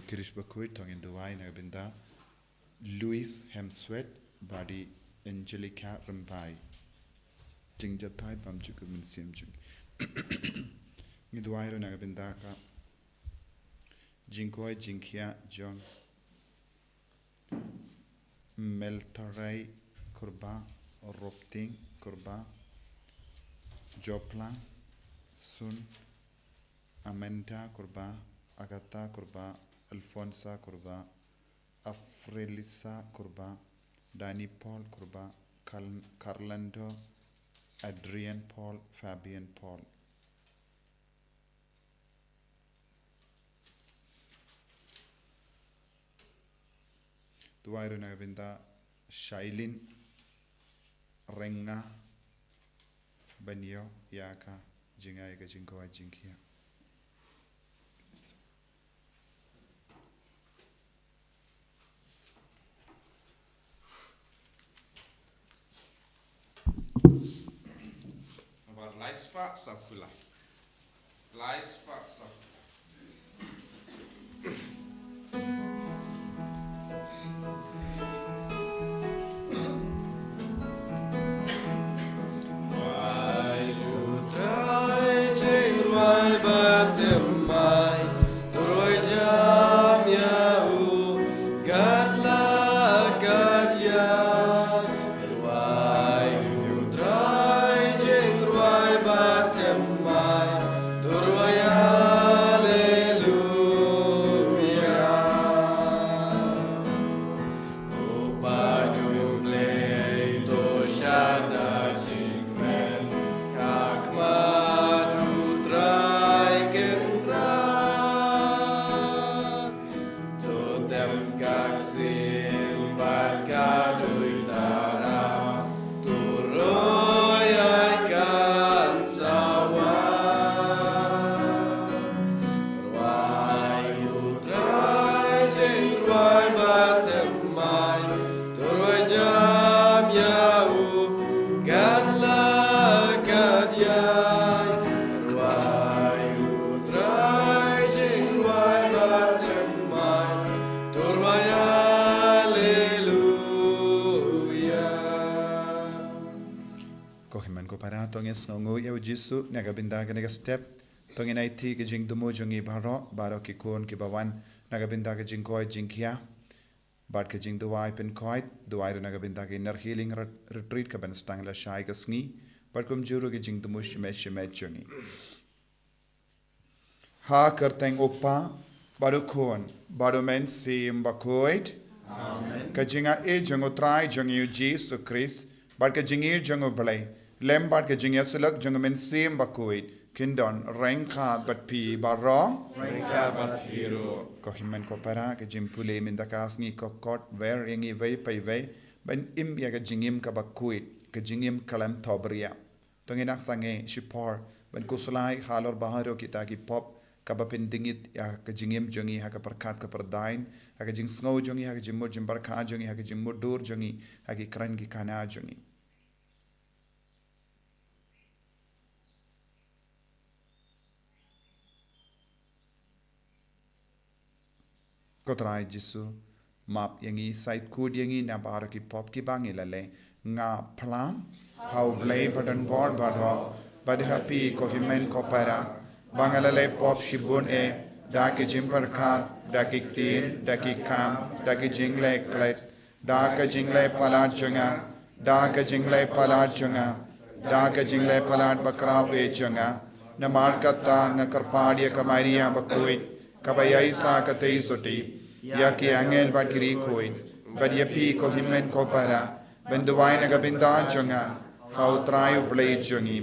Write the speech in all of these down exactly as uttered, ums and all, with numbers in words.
Kirish bakhuid, to ngin duwai na ka bynta Louis Hemsworth bad i Angelica Rymbai. Jingjatai bam jukut mynsiem jong ngi. Duwai ruh na ka bynta ka jingkoit jingkhiah jong Meltarai Kurba, Ropting Kurba, Joplang Sun, Amanda Kurba, Agatha Kurba, Alfonsa Kurba, Afrelisa Kurba, Danny Paul Kurba, Carl-, Carlando, Adrian Paul, Fabian Paul. Duwai ruh na ka bynta Shailin Renga ban ïoh ïa ka jingai ka jingkoit jingkhiah. Namar lai spah saw phew lai. Lai spah saw phew lai. Wai u Trai jingruai bad thymmai, to ruai jam ïa u kat la kat ïa. Wai u Trai jingruai bad thymmai, to ruai haleluya. U Blei u Blei to shah da jingkmen, ha khmat u Trai Kynrad. To tem ka ksiem bad ka duitara, to roi ai kan sawa. Ruai u Trai jingruai bad thymmai, to ruai jam ïa u kat la kat ïa. Ruai u Trai jingruai bad thymmai, to ruai haleluya. Ko hynmen ko para, to ngin sngewnguh ïa u Jisu na ka bynta kane ka step. To ngin aiti ka jingthmu jong ngi baroh, baroh ki khun kiba wan na ka bynta ka jingkoit jingkhiah bad ka jingduwai pynkhiah. Duwai ruh na ka bynta ka Inner Healing Ret-, Retreat kaban sdang lashai ka sngi, bad kumjuh ruh ka jingthmu shimet shimet jong ngi. Ha ka kyrteng u Kpa, bad u Khun, bad u Mynsiem Bakhuid. Amen. Ka jingaiei jong u Trai jong ngi u Jisu Khrist, bad ka jingïeit jong u Blei, lem bad ka jingïasyllok jong u Mynsiem Bakhuid, kin don ryngkat bad phi baroh. Ryngkat bad phi ruh. Ko hynmen ko para, ka jingpule mynta ka sngi ka kot wer ïa ngi wei pa wei ban im ïa ka jingim kaba khuid, ka jingim khlem thohbria. To ngin nang sangeh shipor ban khuslai halor baroh kita ki pop, kaba pyndngit ïa ka jingim jong ngi ha ka pyrkhat ka pyrdain, ha ka jingsngew jong ngi, ha ka jingmut jingpyrkhat jong ngi, ha ka jingmutdur jong ngi, ha ki kren ki kana jong ngi. Ko Trai Jisu, map ïa ngi, sait kut ïa ngi na baroh ki pop kiba ngi la leh. Nga phla ha u Blei badonbor baroh, bad ha phi ko hynmen ko para, ba nga la leh pop shibun eh, da ki jingpyrkhat, da ki ktien, da ki kam, da ki jingleh klet, da ka jingleh palat jong nga, da ka jingleh palat jong nga, da ka jingleh palat bakhraw eh jong nga. Namar kata nga kyrpad ïa ka Maria bakhuid, kaba ïaishah katei shuti, ïa ki angel bad ki riewkhuid, bad ïa phi ko hynmen ko para, ban duwai na ka bynta jong nga ha u Trai u Blei jong ngi.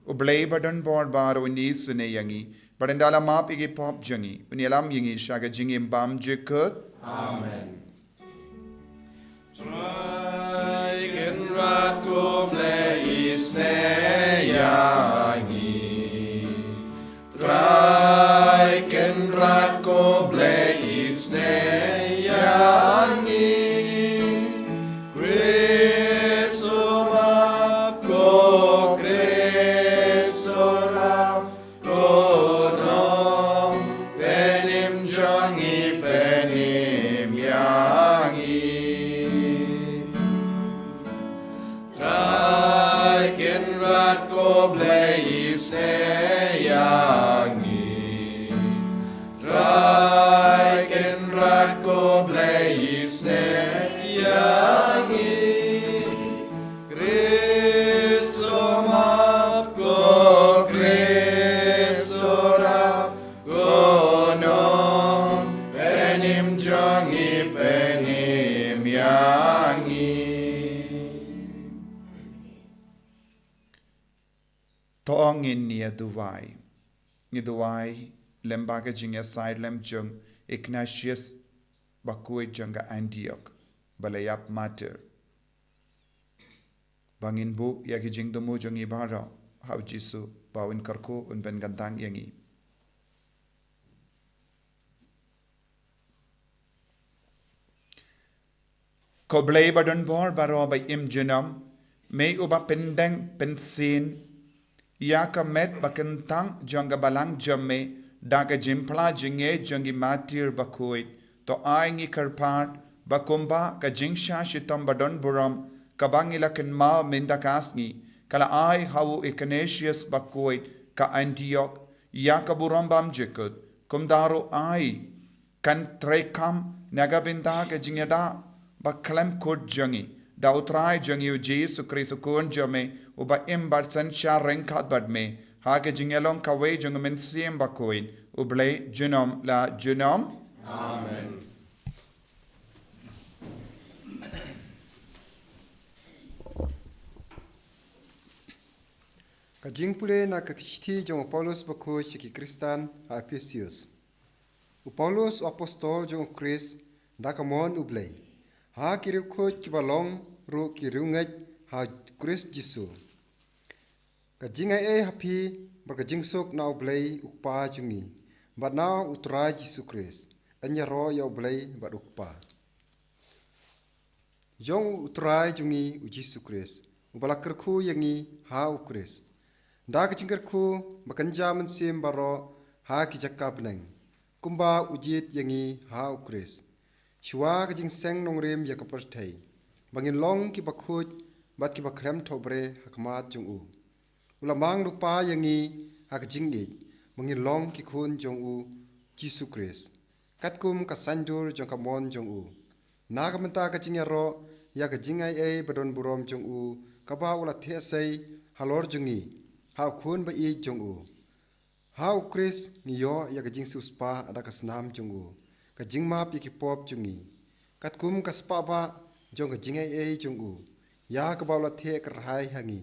U Blei badonbor baroh un isynei ïa ngi, bad ynda la map ïa ki pop jong ngi, un ïalam ïa ngi sha ka jingim bymjukut. Amen. Trai Kynrad ko Blei isynei ïa ngi. Trai Kynrad ko Blei isynei ïa ngi. Khrist u map, ko Khrist u map, ko nongpynim jong ngi, pyn ïa ngi. Trai Kynrad ko Blei isynei ïa ngi. Trai Kynrad ko Blei isynei ïa ngi. Khrist u map, ko Khrist u rap, ko nongpynim jong ngi, pynim ïa ngi. To ngin ïa duwai. Ngi duwai lem ba ka jingïasaid lem jong Ignatius bakhuid jong ka Antioch ba la ïap martyr. Ba ngin buh ïa ki jingthmu jong ngi baroh ha u Jisu, ba un kyrkhu, un pynkyntang ïa ngi. Ko Blei ba don bor baroh, ba im junom, me uba pyndeng pynsien ïa ka met ba kyntang jong ka balang jong me da ka jingphla jingngeit jong ki martyr bakhuid, to ai ngi kyrpad ba kumba ka jingshah shitom ba don burom kaba ngi la kynmaw mynta ka sngi ka la ai ha u Ignatius bakhuid ka Antioch ïa ka burom bymjukut, kumta ruh ai kan treikam na ka bynta ka jingïada ba khlem kut jong ngi, da u Trai jong ngi u Jisu Khrist u Khun jong me, uba im bad synshar ryngkat bad me ha ka jingïalong kawei jong u Mynsiem Bakhuid, U Blei junom la junom. Amen. Ka jingpule na ka shithi jong u Paulus bakhuid sha ki Khristan ha Ephesus. U Paulus, u apostol jong u Khrist da ka mon U Blei, ha ki riewkhuid kiba long ruh ki riewngeit ha Khrist Jisu. Ka jingaiei ha phi bad ka jingsuk na U Blei u Kpa jong ngi bad na u Trai Jisu Khrist. Yn ïaroh ïa U Blei bad u Kpa jong u Trai jong ngi u Jisu Khrist, uba la kyrkhu ïa ngi ha u Khrist da ka jingkyrkhu ba kynja mynsiem baroh ha ki jaka bneng, kumba u jied ïa ngi ha u Khrist shuwa ka jingseng nongrim ïa ka pyrthei, ba ngin long kiba khuid bad kiba khlem thohbre ha khmat jong u. U la mang lypa ïa ngi ha ka jingïeit ba ngin long ki khun jong u Jisu Khrist, katkum ka saiñdur jong ka mon jong u, na ka bynta ka jingïaroh ïa ka jingaiei ba don burom jong u, kaba u la theh sei halor jong ngi ha u Khun ba ïeit jong u. Ha u Khrist ngi ïoh ïa ka jingsiewspah da ka snam jong u, ka jingmap ïa ki pop jong ngi, katkum ka spah bah jong ka jingaiei jong u, ïa kaba u la theh kyrhai ha ngi.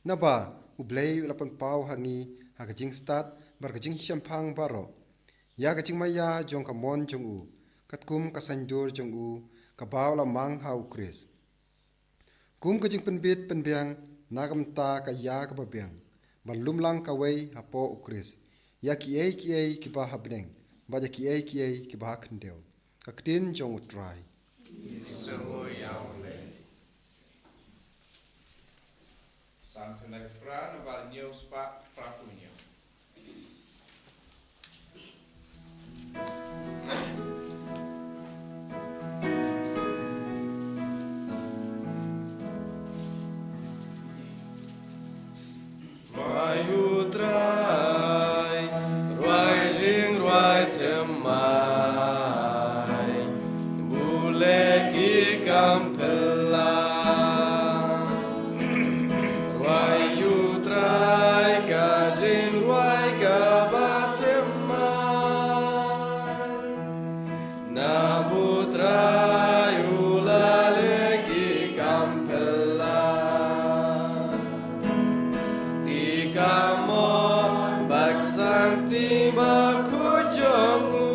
Naba U Blei u la pynpaw ha ngi ha ka jingstad bad ka jingshemphang baroh ïa ka jingmaïa jong ka mon jong u, katkum ka saiñdur jong u, kaba u la mang ha u Khrist, kum ka jingpynbit pynbiang na ka bynta ka ïa kaba biang, ban lum lang kawei hapoh u Khrist ïa kiei kiei kiba ha bneng bad ïa kiei kiei kiba ha khyndew. Ka ktien jong u Trai. Ïa u Blei. Psalm khyndai phra, na ba hynñiew spah phra phew hynñiew. Rwai U Trai, rwai jingrwai thymmai, bun leh ki kam phylla. Rwai U Trai ka jingrwai kaba thymmai. Naba U Trai u la leh ki kam phylla. Te ka mon bad ka sangti bakhuid jong u.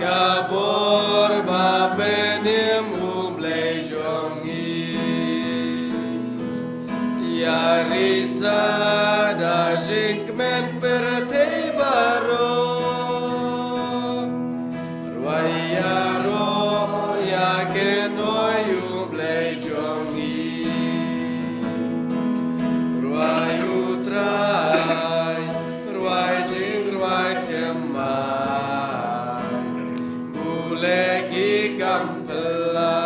Ka bor ba pynim U Blei jong ngi. Ïa risa da jingkmen pyrthei baroh. Rwai ïaroh ïa kynnoh ïa U Blei jong ngi. Rwai U Trai, rwai jingrwai thymmai. Bun leh ki kam phylla.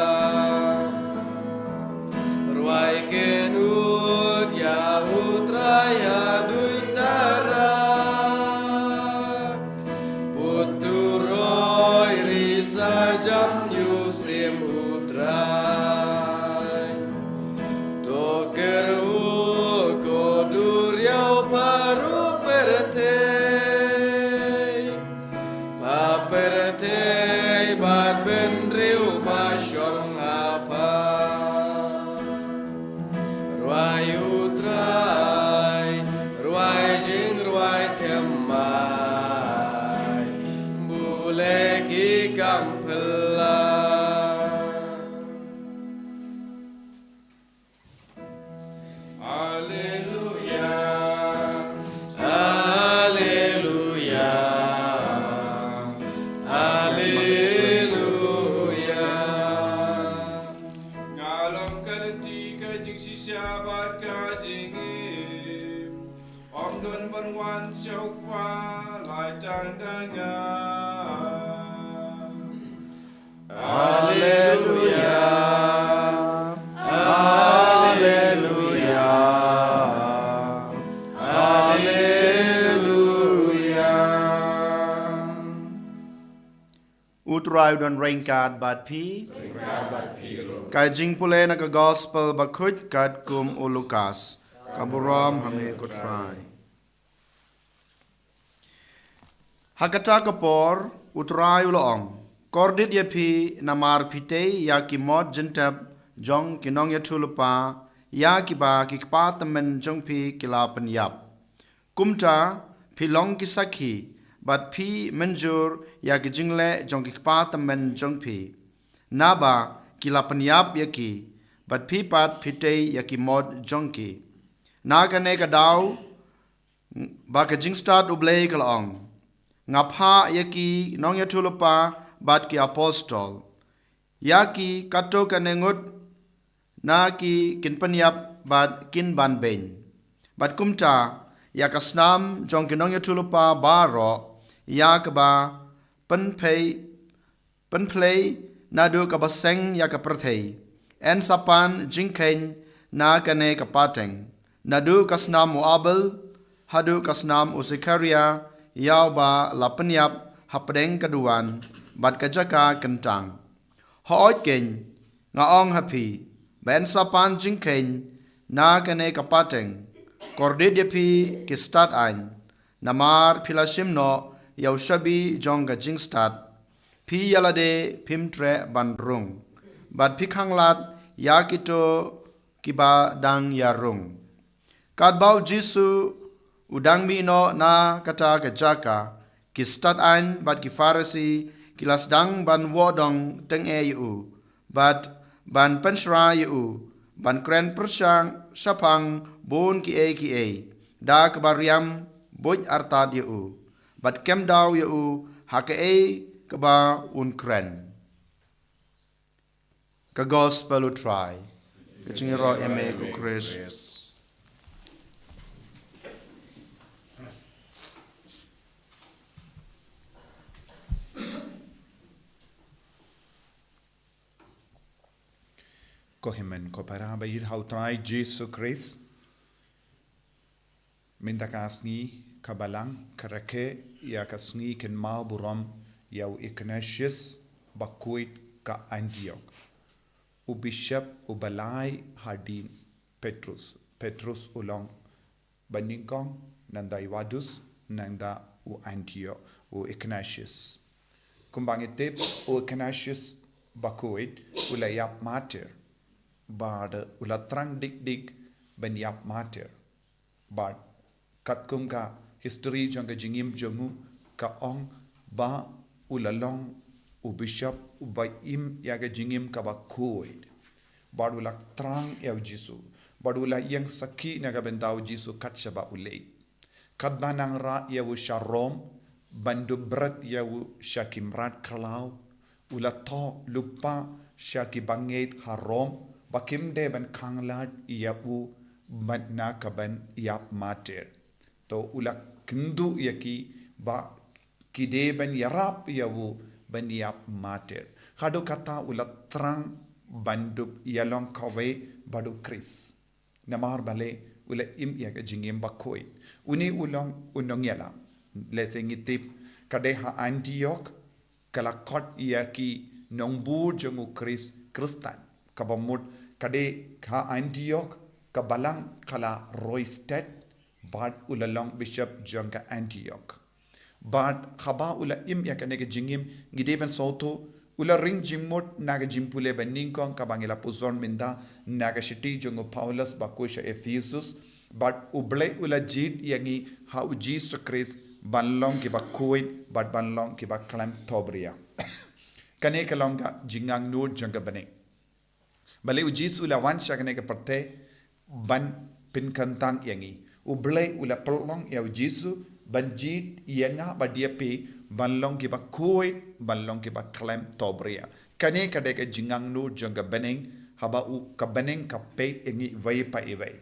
Rwai kynnoh ïa U Trai haduh tara. Put turoi risa jam ïa u sim U Trai. To kyrhuh ko duriaw baroh pyrthei. Ba pyrthei bad bynriew ba shong ha pha. Rwai U Trai, rwai jingrwai thymmai. Bun leh ki kam phylla. Alleluia. Alleluia. Alleluia. Nga long ka lynti, ka jingshisha bad ka jingim. Ym don ban wan sha U Kpa, lai tang da nga. Alleluia. Alleluia. Alleluia. U Trai u don ryngkat bad phi. Ka jingpule na ka Gospel bakhuid katkum u Lukas. Ka burom ha me ko Trai. Ha kata ka por, U Trai u la ong, kordit ïa phi namar phi tei ïa ki mot jingtep jong ki nongïathuhlypa, ïa kiba ki kpa tymmen jong phi ki la pynïap. Kumta, phi long ki sakhi, bad phi mynjur ïa ki jingleh jong ki kpa tymmen jong phi. Naba, ki la pynïap ïa ki, bad phi pat phi tei ïa ki mot jong ki. Na kane ka daw, ba ka jingstad U Blei ka la ong, nga phah ïa ki nongïathuhlypa bad ki apostol. Ïa ki katto katne ngut na ki kin pynïap bad kin ban beiñ. Bad kumta, ïa ka snam jong ki nongïathuhlypa baroh, ïa kaba pynphei pynphlei naduh kaba seng ïa ka pyrthei. Yn sa pan jingkheiñ na kane ka pateng. Naduh ka snam u Abel, haduh ka snam u Sekharia, ïa uba la pynïap hapdeng ka duwan, bad ka jaka kyntang. Hooid keiñ, nga ong ha phi, ba yn sa pan jingkheiñ na kane ka pateng. Kordit ïa phi ki stad aiñ, namar phi la shim noh ïa u shabi jong ka jingstad. Phi ïa lade phim treh ban rung, bad phi khanglad ïa kito kiba dang ïa rung. Katba u Jisu u dang mih noh na kata ka jaka, ki stad aiñ bad ki Pharisi ki la sdang ban wohdong tyngeh ïa u, bad ban pynshra ïa u, ban kren pyrshang shaphang bun kiei kiei, da kaba riam buit artat ïa u, bad kem daw ïa u ha kaei kaba un kren. Ka Gospel u Trai. Ka jingïaroh ïa me ko Khrist. Ko hynmen ko para ba ïeit ha u Trai Jisu Khrist. Mynta ka sngi ka Balang ka rakhe ïa ka sngi kynmaw burom ïa u Ignatius bakhuid ka Antioch, u bishop uba lai hadien Petrus. Petrus u long ba nyngkong, nangta Euodus, nangta u Antioch, u Ignatius. Kumba ngi tip, u Ignatius bakhuid u la ïap martyr. Bad u la thrang dik dik ban ïap martyr. Bad katkum ka history jong ka jingim jong u ka ong ba u la long u bishop uba im ïa ka jingim kaba khuid. Bad u la thrang ïa u Jisu. Bad u la ïeng sakhi na ka bynta u Jisu kat shaba u leit. Katba nang rah ïa u sha Rom, ban dup bret ïa u sha ki mrad khlaw, u la thoh lypa sha ki bangeit ha Rom, ba kim dei ban khanglad ïa u ban na ka ban ïap martir. To u la kynduh ïa ki ba ki dei ban ïarap ïa u ban ïap martir. Haduh katta u la thrang ban dup ïalong kawei bad u Khrist. Namar balei u la im ïa ka jingim ba khuid. Une u long u nongïalam. Lehse ngi tip ka dei ha Antiok ka la khot ïa ki nongbud jong u Khrist Khristan. Kaba mut ka dei ha Antiok ka balang ka la roi stet bad u la long bishop jong ka Antiok. Bad haba u la im ïa kane ka jingim ngi dei ban sngewthuh u la ring jingmut na ka jingpule ba nyngkong kaba ngi la puson mynta na ka shithi jong u Paulus ba khuid sha Ephesus. Bad U Blei u la jied ïa ngi ha u Jisu Khrist ban long kiba khuid bad ban long kiba khlem thohbria. Kane ka long ka jingangnud jong ka bneng. Balei u Jisu u la wan sha kane ka pyrthei ban pynkyntang ïa ngi. U Blei u la pynlong ïa u Jisu ban jied ïa nga bad ïa phi ban long kiba khuid, ban long kiba khlem thohbria. Kane ka dei ka jingangnud jong ka bneng, haba u ka bneng ka peit ïa ngi iwei pa iwei.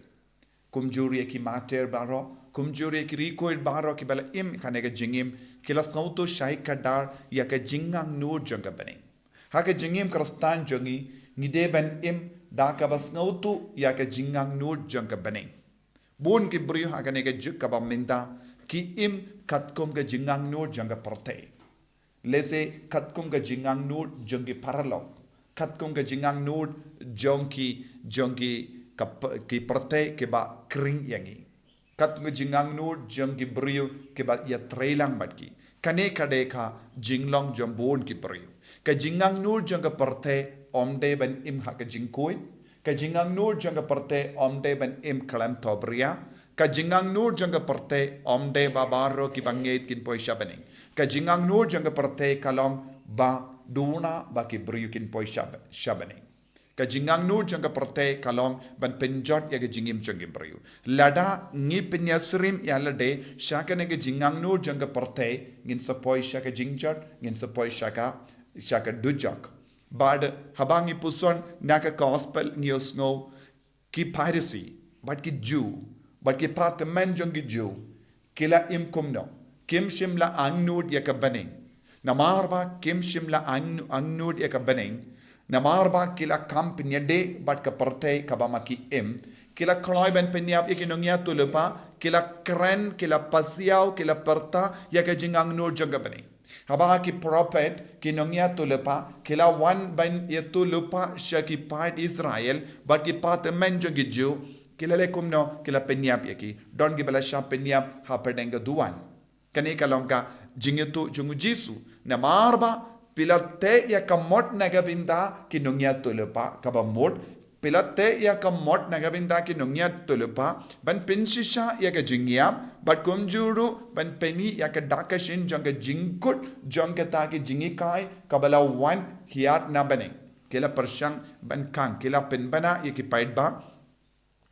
Kumjuh ruh ïa ki martir baroh, kumjuh ruh ïa ki riewkhuid baroh kiba la im kane ka jingim, ki la sngewthuh shai kdar ïa ka jingangnud jong ka bneng. Ha ka jingim Khristan jong ngi, ngi dei ban im da kaba sngewthuh ïa ka jingangnud jong ka bneng. Bun ki briew ha kane ka juk kaba mynta ki im katkum ka jingangnud jong ka pyrthei. Lehse katkum ka jingangnud jong ki paralok, katkum ka jingangnud jong ki, jong ki ka p-, ki pyrthei kiba khring ïa ngi. Katkum ka jingangnud jong ki briew kiba ïatreilang bad ki. Kane ka dei ka jinglong jong bun ki briew. Ka jingangnud jong ka pyrthei ym dei ban im ha ka jingkhuid. Ka jingangnud jong ka pyrthei ym dei ban im khlem thohbria. Ka jingangnud jong ka pyrthei ym dei ba baroh kiba ngeit kin poi sha bneng. Ka jingangnud jong ka pyrthei ka long ba duna ba ki briew kin poi sha, sha bneng. Ka jingangnud jong ka pyrthei ka long ban pynjot ïa ka jingim jong ki briew. Lada ngi pynïasyriem ïa lade sha kane ka jingangnud jong ka pyrthei, ngin sa poi sha ka jingjot, ngin sa poi sha ka, sha ka dujok. Bad haba ngi puson na ka gospel ngi ïohsngew ki Pharisi, bad ki Jiw, bad ki patman jong ki Jiw, ki la im kumno, kim shym la angnud ïa ka bneng. Namar ba kim shym la ang-, angnud ïa ka bneng, namar ba ki la kham pynïadei bad ka pyrthei kaba ma ki im, ki la kloi ban pynïap ïa ki nongïathuhlypa, ki la kren, ki la pasiaw, ki la pyrta ïa ka jingangnud jong ka bneng. Haba ki prophet, ki nongïathuhlypa, ki la wan ban ïathuhlypa sha ki paid Israel, bad ki patman jong ki Jiw, ki la leh kumno, ki la pynïap ïa ki. Don kiba la shah pynïap hapdeng ka duwan. Kane ka long ka jingïathuh jong u Jisu. Namar ba phi la teh ïa ka mot na ka bynta ki nongïathuhlypa, kaba mut phi la teh ïa ka mot na ka bynta ki nongïathuhlypa, ban pynshisha ïa ka jingïap, bad kumjuh ruh ban pyni ïa ka dak ka shin jong ka jingkut jong kata ki jinghikai kaba la wan hiar na bneng. Ki la pyrshang ban khang, ki la pynbna ïa ki paidbah.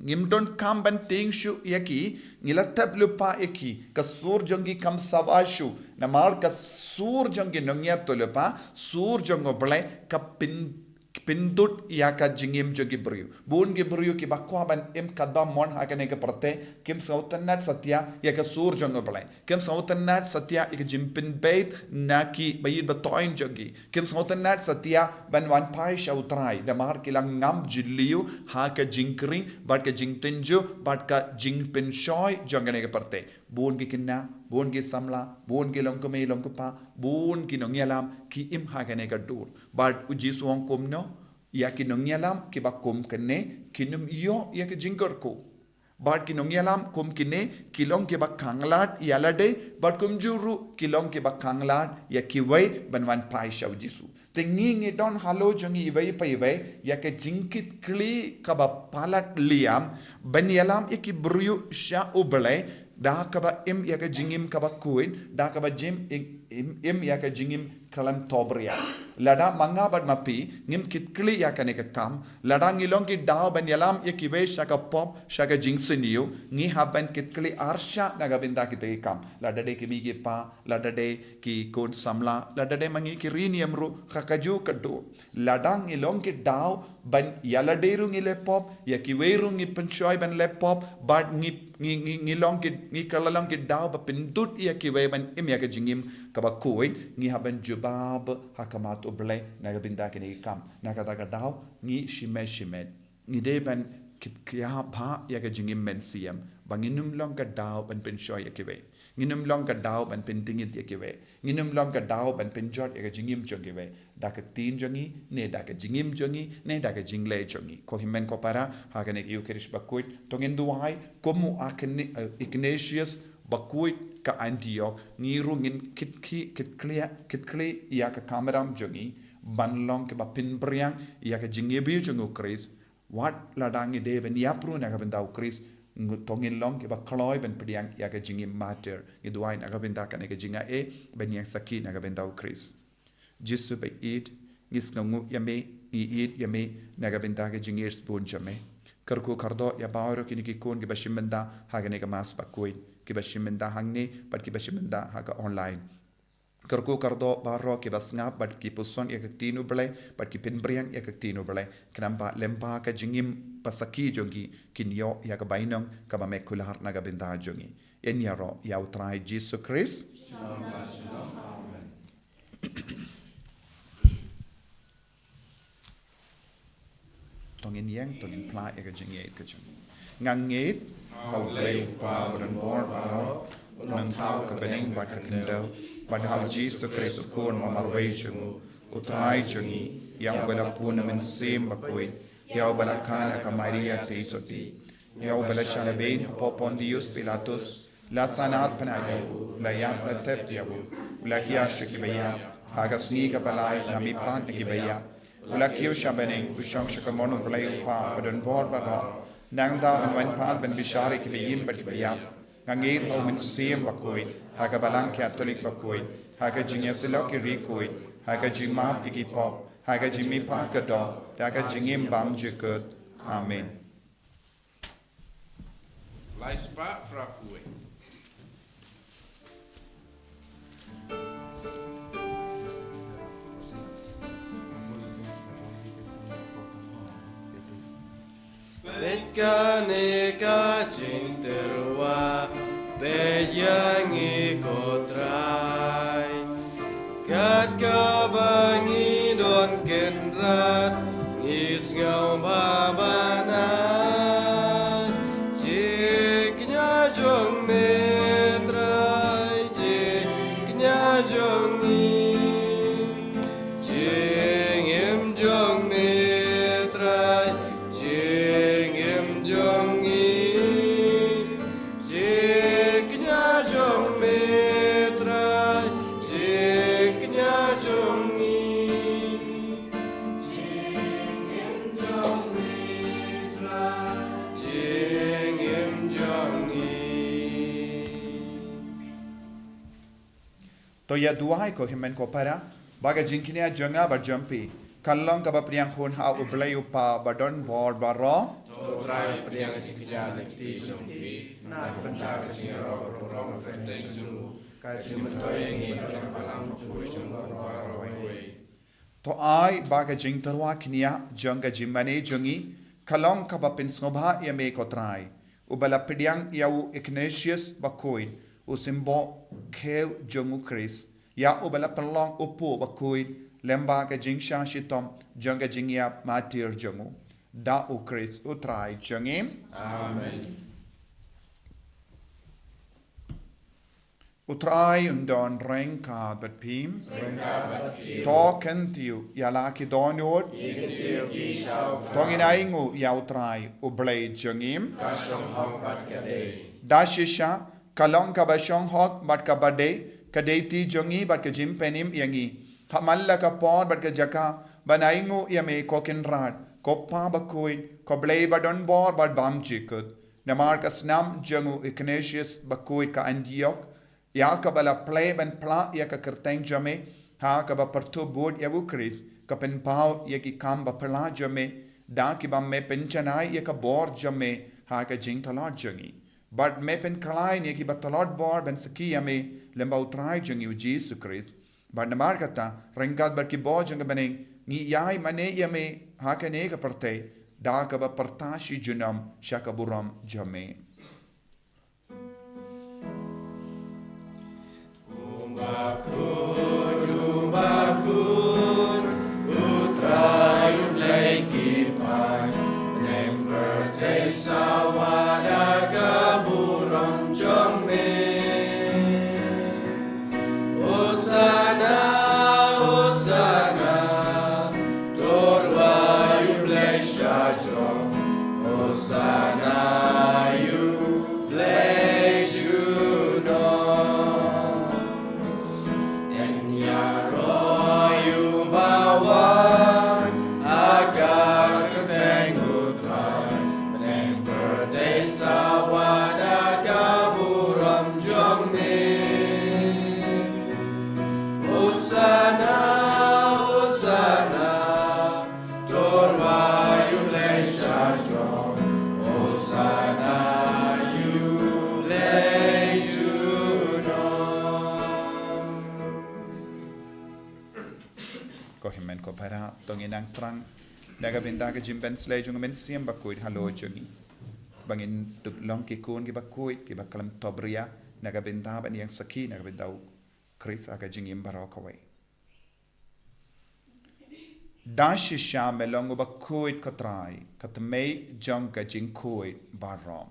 Ngim donkam ban tieng shuh ïa ki, ngi la thep lypa ïa ki, ka sur jong ki kam sawa shuh, namar ka sur jong ki nongïathuhlypa, sur jong U Blei ka pyn, pyndud ïa ka jingim jong ki briew. Bun ki briew kiba kwah ban im katba mon ha kane ka pyrthei, kim sngewtynnad satia ïa ka sur jong U Blei. Kim sngewtynnad satia ïa ka jingpynbeit na ki ba ïeit ba thoiñ jong ki. Kim sngewtynnad satia ban wan phai sha U Trai, namar ki la ngam jylliew ha ka jingkhring, bad ka jingtynjuh, bad ka jingpynshoi jong kane ka pyrthei. Bun ki khynnah, bun ki samla, bun ki longkmie longkpa, bun ki nongïalam, ki im ha kane ka dur. Bad u Jisu u ong kumno, ïa ki nongïalam kiba kum kane, kin ym ïoh ïa ka jingkyrkhu. Bad ki nongïalam kum kine, ki long kiba khanglad ïa lade, bad kumjuh ruh ki long kiba khanglad ïa kiwei ban wan phai sha u Jisu. Te ngi ngi don halor jong ngi iwei pa iwei, ïa ka jingkitkhlieh kaba palat liam, ban ïalam ïa ki briew sha U Blei, da kaba im ïa ka jingim kaba khuid, da kaba jim ïa im, im ïa ka jingim khlem tobria. Lada ma nga bad ma phi ngim kit khlieh ïa kane ka kam, lada ngi long ki daw ban ïalam ïa kiwei sha ka pop, sha ka jingsniew, ngi hap ban kit khlieh arshah na ka bynta kita ki kam. Lada dei ki mei ki pa, lada dei ki khun samla, lada dei ma ngi ki riewniam ruh, ha kajuh ka dur, lada ngi long ki daw ban ïa lade ruh ngi leh pop, ïa kiwei ruh ngi pynshoi ban leh pop, bad ngi, ngi, ngi, ngi long ki, ngi kylla long ki daw ba pynduh ïa kiwei ban im ïa ka jingim kaba khuid, ngi hap ban jubab ha khmat U Blei na ka bynta kine ki kam. Na kata ka daw ngi shimet shimet, ngi dei ban kit khia bha ïa ka jingim mynsiem, ba ngin ym long ka daw ban pynshoi ïa kiwei. Ngin ym long ka daw ban pyndingit ïa kiwei. Ngin ym long ka daw ban pynjot ïa ka jingim jong kiwei da ka ktien jong ngi, ne da ka jingim jong ngi, ne da ka jingleh jong ngi. Ko hynmen ko para, ha kane ka Ïukharist bakhuid, to ngin duwai kum u Ignatius bakhuid ka Antiok, ngi ruh ngin kit khlieh, kit khlieh, kit khlieh ïa ka kamram jong ngi ban long kiba pynphriang ïa ka jingïabeh jong U Khrist. Wat lada ngi dei ban ïap ruh na ka bynta U Khrist, to ngin long kiba kloi ban pdiang ïa ka jingim martyr. Ngi duwai na ka bynta kane ka jingaiei ban ïeng sakhi na ka bynta U Khrist. Jisu ba ïeit, ngi sngewnguh ïa me, ngi ïeit ïa me na ka bynta ka jingïeit bun jong me. Kyrkhu kyrdoh ïa baroh kine ki khun kiba shim bynta ha kane ka Mass bakhuid, kiba shim bynta hangne bad kiba shim bynta ha ka online. Kyrkhu kyrdoh baroh kiba sngap bad ki puson ïa ka ktien U Blei bad ki pynphriang ïa ka ktien U Blei, khnang ba lyngba ka jingim ba sakhi jong ki, kin ïoh ïa ka bainong kaba me kular na ka bynta jong ngi. Ïaroh ïa U Trai Jisu Khrist. To ngin ïeng, to ngin phla ïa ka jingïeit ka jong ngi. Nga ngeit ha U Blei U Kpa badonbor baroh, U Nongthaw ka bneng bad ka khyndew, bad ha U Jisu Khrist U Khun ba marwei jong U, U Trai jong ngi, ïa uba la pun na Mynsiem Bakhuid, ïa uba la khang na ka Maria Theisotti, ïa uba la shah lehbeiñ hapoh Pontius Pilatus, la sngewbha ïa u, la ïap, la tep ïa u, u la hiar sha kiba ïap, ha ka sngi kaba lai u la mihpat na kiba ïap, u la kiew sha bneng, u shong sha kamon U Blei U Kpa badonbor baroh. Nangta un wan pat ban bishar ïa kiba im bad kiba ïap. Nga ngeit ha U Mynsiem Bakhuid, ha ka Balang Katholik bakhuid, ha ka jingïasyllok ki riewkhuid, ha ka jingmap ïa ki pop, ha ka jingmihpat ka doh, da ka jingim bymjukut. Amen. Lai spah phra phew. Peit kane ka jingtyrwa, peit ïa ngi ko Trai. Kat kaba ngi don kynrad, ngi sngewbha ban ai jingkñia jong me Trai, jingkñia jong ngi. Jingim jong me Trai, jingim jong ngi. Jingkñia jong me Trai, jingkñia jong ngi. Jingim jong me Trai, jingim jong ngi. To ïa duwai ko hynmen ko para, ba ka jingkñia jong nga bad jong phi kan long kaba pdiang hun ha U Blei U Kpa badonbor baroh. To Trai pdiang jingkñia na ki kti jong phi, na ka bynta ka jingïaroh ka burom ka kyrteng jong u, ka jingmyntoi ïa ngi ha ka balang bakhuid jong u baroh kawei. To ai ba ka jingtyrwa kñia jong ka jingmane jong ngi ka long kaba pynsngewbha ïa me ko Trai, uba la pdiang ïa u Ignatius bakhuid, u symbol khiew jong U Khrist, ïa uba la pynlong u pop bakhuid lyngba ka jingshah shitom jong ka jingïap martyr jong u. Da U Khrist U Trai jong ngi. Amen. U Trai un don ryngkat bad phi. Ryngkat bad phi. To kyntiew ïa la ki dohnud. Ngi kyntiew ïa phi sha U Trai. To ngin ainguh ïa U Trai U Blei jong ngi. Ka shong hok bad ka dei. Da shisha, ka long kaba shong hok bad kaba dei, ka dei ti jong ngi bad ka jingpynim ïa ngi, ha man la ka por bad ka jaka, ban ainguh ïa me ko Kynrad, ko Kpa bakhuid, ko Blei badonbor bad bymjukut. Namar ka snam jong u Ignatius bakhuid ka Antiok, Ïa kaba la plie ban plie ïa ka kyrteng jong me, ha kaba pyrthuh bud ïa u Khrist, ka pynpaw ïa ki kam baphylla jong me, da kiba me pynjanai ïa ka bor jong me, ha ka jingtlot jong ngi. Bad me pynkylla ïa kiba tlot bor ban sakhi ïa me, lyngba u Trai jong ngi u Jisu Khrist. Bad namar kata, ryngkat bad ki bor jong ka bneng, ngi ïai mane ïa me, ha kane ka pyrthei, da kaba pyrta shi junom, sha ka burom jong me. Ko hynmen ko para, to ngin nang thrang na ka bynta ka jingpynslei jong u Mynsiem Bakhuid halor jong ngi. Ba ngin dup long ki khun kiba khuid, kiba khlem thob ria, na ka bynta ban ïeng sakhi na ka bynta u Khrist ha ka jingim baroh kawei. Da shisha me long uba khuid, ko Trai, ka tmei jong ka jingkhuid baroh.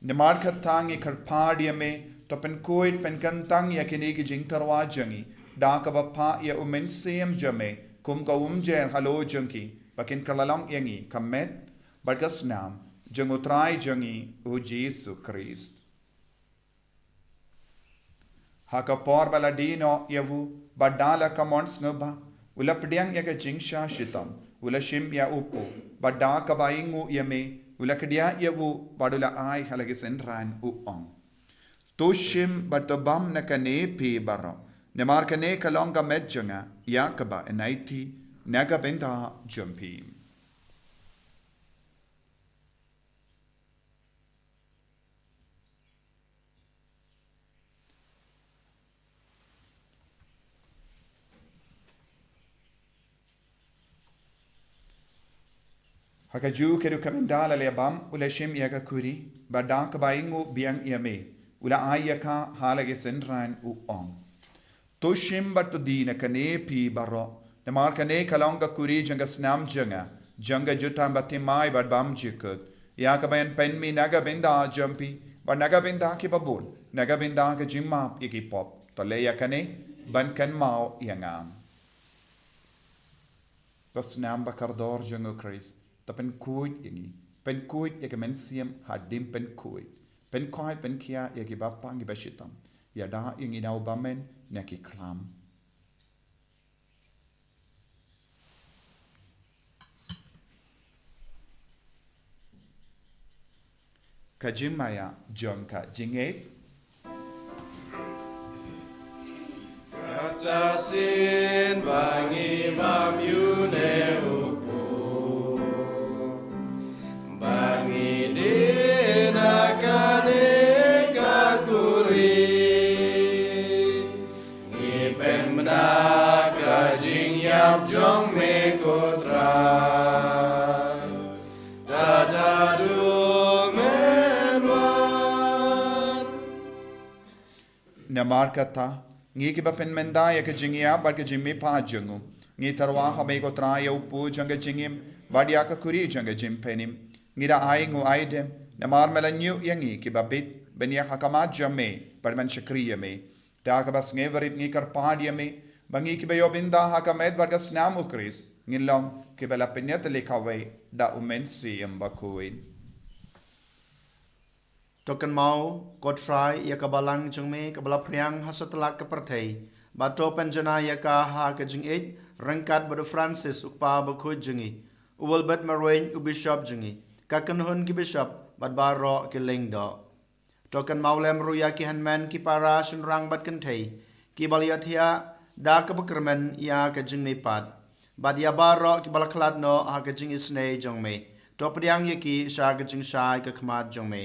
Namar kata ngi kyrpad ïa me, to pynkhuid pynkyntang ïa kine ki jingtyrwa jong ngi, da kaba phah ïa u Mynsiem jong me kum ka umjer halor jong ki, ba kin kylla long ïa ngi ka met bad ka snam jong u Trai jong ngi u Jisu Khrist. Ha ka por ba la die noh ïa u, bad da la ka mon sngewbha, u la pdiang ïa ka jingshah shitom, u la shim ïa u paw, bad da kaba ainguh ïa me, u la kdiah ïa u, bad u la ai ha la ki synran, u ong: To shim bad to bam na kane phi baroh, namar kane ka long ka met jong nga, ïa kaba yn aiti na ka bynta jong phi. Ha kajuh ka rukom ynda la leh bam, u la shim ïa ka khuri, bad da kaba ainguh biang ïa me, u la ai ïa ka ha la ki synran, u ong: To shim bad to die na kane phi baroh, namar kane ka long ka khuri jong ka snam jong nga, jong ka jutang baptismai bad bam jingkut, ïa kaba yn pynmih na ka bynta jong phi bad na ka bynta kiba bun, na ka bynta ka jingmap ïa ki pop. To leh ïa kane ban kynmaw ïa nga. Ka snam ba kordor jong u Khrist, to pynkhuid ïa ngi, pynkhuid ïa ka mynsiem hadien pynkhuid, pynkhuid pynkhiah ïa kiba pang kiba shitom, ïada ïa ngi na u bymman na ki khlam. Ka jingmaïa jong ka jingngeit. Kata shisien ba ngi bam ïa une u paw, ba ngi die na kane ka khuri, ngi pynbna ka jingïap jong me, ko Trai, tad haduh men wan. Namar kata, ngi kiba pynmynta ïa ka jingïap bad ka jingmihpat jong u, ngi tyrwa ha me, ko Trai, ïa u paw jong ka jingim bad ïa ka khuri jong ka jingpynim. Ngi da ainguh aidem, namar me la ñiuh ïa ngi kiba bit ban ïaid ha khmat jong me bad ban shakri ïa me. Da kaba sngewrit ngi kyrpad ïa me, ba ngi kiba ïoh bynta ha ka met bad ka snam u Khrist, ngin long kiba la pynïatylli kawei da u Mynsiem Bakhuid. To kynmaw, ko Trai, ïa ka balang jong me kaba la phriang ha satlak ka pyrthei, bad to pynjanai ïa ka ha ka jingïeit ryngkat bad u Francis u kpa bakhuid jong ngi, u Wilbert Marwein u bishop jong ngi, ka kynhun ki bishop bad baroh ki lyngdoh. To kynmaw lem ruh ïa ki hynmen ki para shynrang bad kynthei, kiba la ïathiah da kaba kyrmen ïa ka jingmihpat. Bad ïa baroh kiba la khlad noh ha ka jingisynei jong me. To pdiang ïa ki sha ka jingshai ka khmat jong me.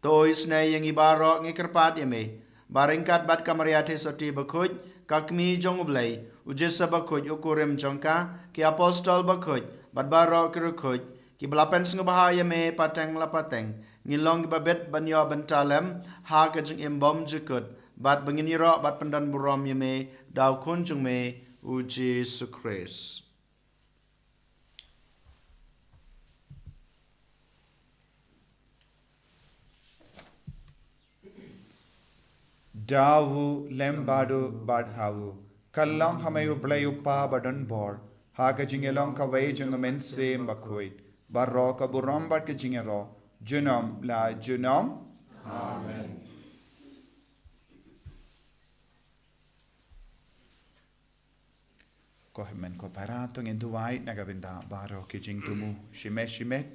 To isynei ïa ngi baroh ngi kyrpad ïa me. Ba ryngkat bad ka Maria Theisotti bakhuid, ka kmie jong U Blei, U Jisu bakhuid u kurim jong ka, ki apostol bakhuid, bad baroh ki riewkhuid, kiba la pynsngewbha ïa me pateng la pateng, ngin long kiba bit ban ïoh bynta lem ha ka jingim bymjukut, bad ba ngin ïaroh bad pyndonburom ïa me da U Khun jong me, U Jisu Khrist. Da u lem bad u bad ha u, ka long ha me U Blei U Kpa badonbor, ha ka jingïalong kawei jong U Mynsiem Bakhuid, baroh ka burom bad ka jingïaroh, junom la junom. Amen. Ko hynmen ko para, to ngin duwai na ka bynta baroh ki jingthmu shimet shimet.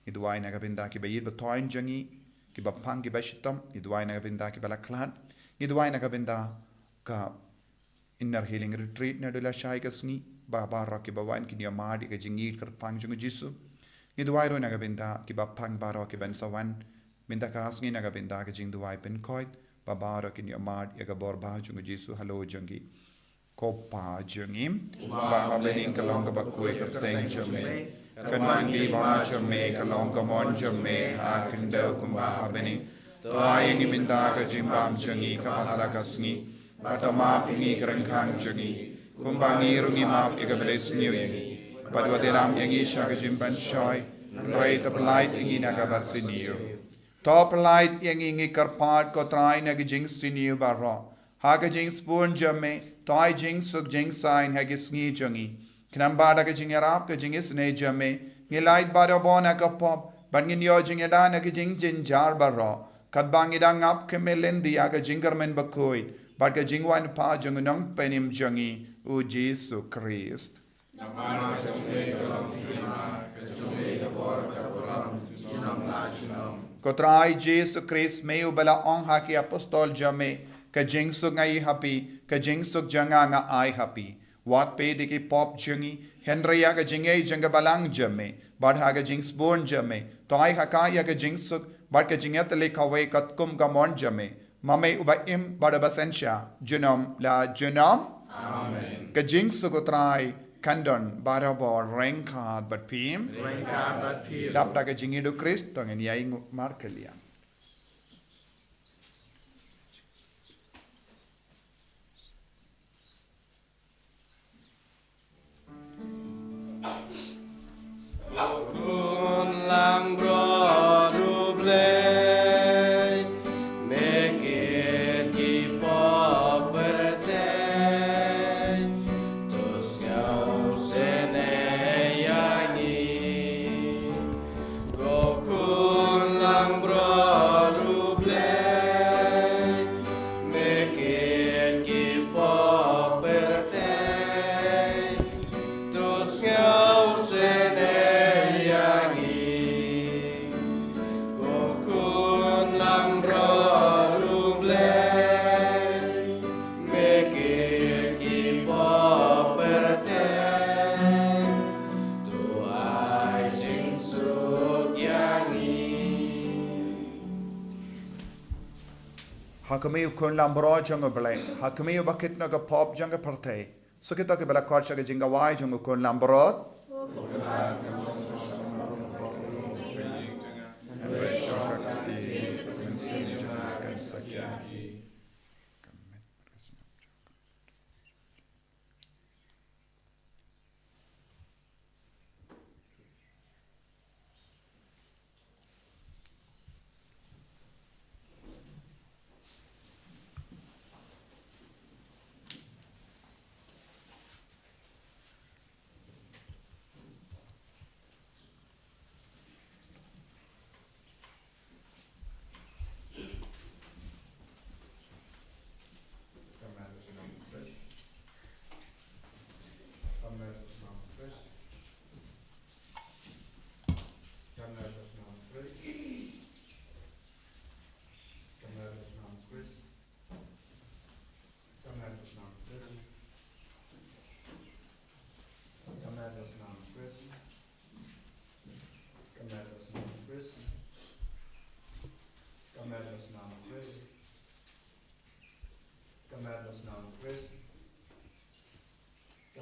Ngi duwai na ka bynta kiba ïeit ba thoiñ jong ngi, kiba pang kiba shitom. Ngi duwai na ka bynta kiba la khlad. Ngi duwai na ka bynta ka Inner Healing Retreat naduh lashai ka sngi, ba baroh kiba wan kin ïohmad ïa ka jingïeit kyrpang jong U Jisu. Ngi duwai ruh na ka bynta kiba pang baroh kiban sa wan mynta ka sngi na ka bynta ka jingduwai pynkhuid, ba baroh kin ïohmad ïa ka bor ba jong U Jisu halor jong ki. Ko Pa jong ngi ba ha bneng, ka long kaba khuid ka kyrteng jong me. Kan wan ka ri ba jong me, kan long ka mon jong me ha khyndew kumba ha bneng. To ai ïa ngi mynta ka jingbam jong ngi kaba ha la ka sngi. Bad to map ïa ngi ki ryngkang jong ngi, kumba ngi ruh ngi map ïa kiba isniew ïa ngi. Bad wat ïalam ïa ngi sha ka jingpynshoi, hynrei to pyllait ïa ngi na kaba sniew. To pyllait ïa ngi, ngi kyrpad ko Trai, na ka jingsniew baroh. Ha ka jingsbun jong me, to ai jingsuk jingsaiñ ha ki sngi jong ngi. Khnang ba da ka jingïarap ka jingisynei jong me, ngin lait barabor na ka pop, bad ngin ïoh jingïada na ki jingjynjar baroh. Katba ngi dang ap khmih lynti ïa ka jingkyrmen bakhuid bad ka jingwan pat jong U Nongpynim jong ngi, U Jisu Khrist. Namar ka jong me ka long ka hima, ka jong me ka bor, ka burom, junom la junom. Ko Trai Jisu Khrist, me uba la ong ha ki apostol jong me, ka jingsuk nga ai ha phi, ka jingsuk jong nga nga ai ha phi. Wat peit ïa ki pop jong ngi, hynrei ïa ka jingngeit jong ka balang jong me, bad ha ka jingsbun jong me, to ai ha ka ïa ka jingsuk bad ka jingïatylli kawei katkum ka mon jong me. Ma me uba im bad uba synshar, junom la junom. Amen. Ka jingsuk U Trai kan don barabor ryngkat bad phi. Ryngkat bad phi. Dap da ka jingïeit U Khrist, to ngin ïainguh markylliang. Khun langbrot U Blei, me kit ki pop pyrthei, to sngewsynei ïa ngi. Ko Khun langbrot U Blei, me kit ki pop pyrthei, to sngewsynei ïa ngi. Ko Khun langbrot U Blei, me kit ki pop pyrthei, to ai jingsuk ïa ngi. Ha khmih U Khun langbrot jong U Blei, ha khmih uba kit noh ka pop jong ka pyrthei. Suk ïa kito kiba la khot sha ka jingkhawai jong U Khun langbrot.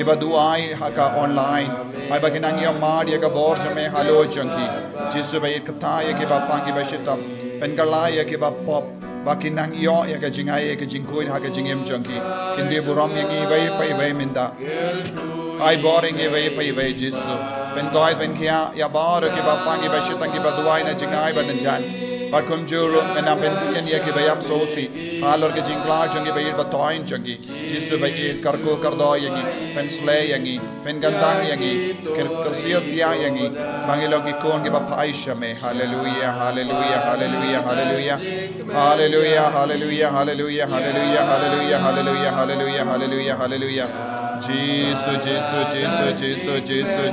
Kiba duwai ha ka online, ai ba kin nang ïoh mad ïa ka bor jong me halor jong ki. Jisu ba ïeit, kata ïa kiba pang kiba shitom, pynkylla ïa kiba pop, ba kin nang ïoh ïa ka jingai ïa ka jingkhuid ha ka jingim jong ki. Kin die burom ïa ngi iwei pa iwei mynta. Ai bor ïa ngi iwei pa iwei Jisu. Pynkoit pynkhiah ïa baroh kiba pang kiba shitom kiba duwai na jingai ba nangjan. Bad kumjuh ruh men nang pynbeiñ ïa kiba ïam sngewsih halor ka jingkylla jong ki ba ïeit ba thoiñ jong ki. Jisu ba ïeit, kyrkhu kyrdoh ïa ngi, pynsleh ïa ngi, pynkyntang ïa ngi, kyr- kyrsiew tiah ïa ngi, ba ngi long ki khun kiba phai sha me. Haleluia, haleluia, haleluia, haleluia. Haleluia, haleluia, haleluia, haleluia, haleluia, haleluia, haleluia, haleluia, haleluia. Jisu, Jisu, Jisu, Jisu,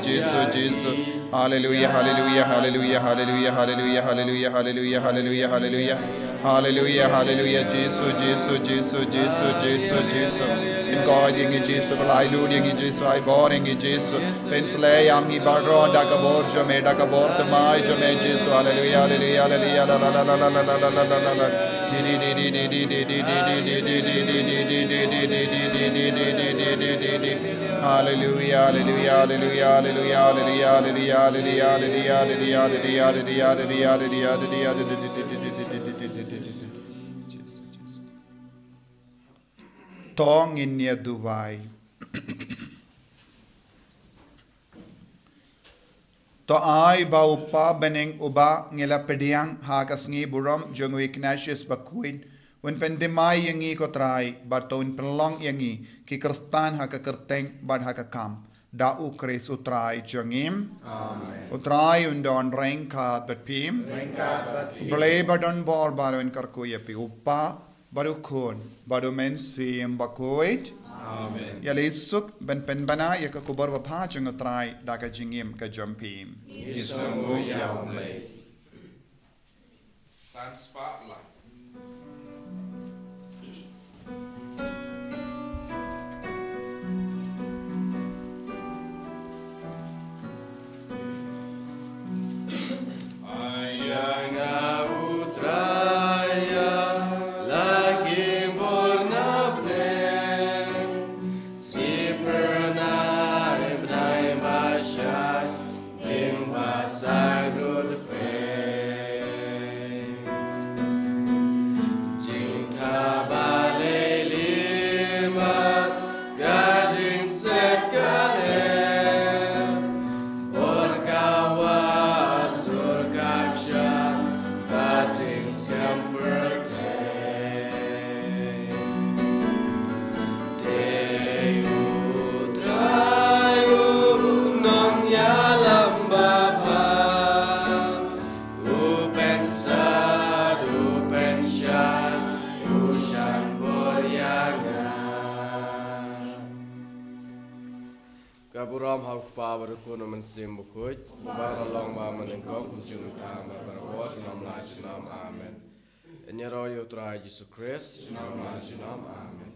Jisu, Jisu. Haleluia, haleluia, haleluia, haleluia, haleluia, haleluia, haleluia, haleluia, haleluia. Haleluia, haleluia, Jisu, Jisu, Jisu, Jisu, Jisu, Jisu. Pynkoit ïa ngi Jisu, ba laitluid ïa ngi Jisu, ai bor ïa ngi Jisu. Pynsleh ïa ngi baroh da ka bor jong me, da ka bor thymmai jong me Jisu. Haleluia, haleluia, haleluia, la, la, la. Haleluia, haleluia, haleluia, haleluia, haleluia, haleluia, haleluia, haleluia. To ngin ïa duwai. To ai ba u Kpa bneng uba ngi la pdiang ha ka sngi burom jong u Ignatius Bakhuid, un pynthymmai ïa ngi ko Trai, bad to un pynlong ïa ngi ki Khristan ha ka kyrteng bad ha ka kam. Da U Khrist U Trai jong ngi. Amen. U Trai un don ryngkat bad phi. Ryngkat bad phi. Blei ba don bor ba un kyrkhu ïa phi, u Kpa, bad u Khun, bad u Mynsiem Bakhuid. Amen. Ïa la suk ban pynbna ïa ka khubor babha jong U Trai da ka jingim ka jong phi. Ngi sngewbha ïa U Blei. Tan spah la. Ïa nga U Trai ïa la ki bor na pdeng, skipper na i Blei ba shai, ïing ba saiñ ruh pdeng. Jingthaw ba lei lima, ka jingset ka lem, bor ka wah sur ka kshaw, ka jingskhem pyrthei. Dei U Trai u nongïalam babha, u pynsad, u pynshai, u shah bor ïa nga. Ka burom ha U Kpa bad U Khun bad U Mynsiem Bakhuid, uba la long, uba mynnyngkong, kumjuh mynta, bad baroh junom la junom. Amen. Ngin ïaroh ïa U Trai Jisu Khrist. Junom la junom. Amen.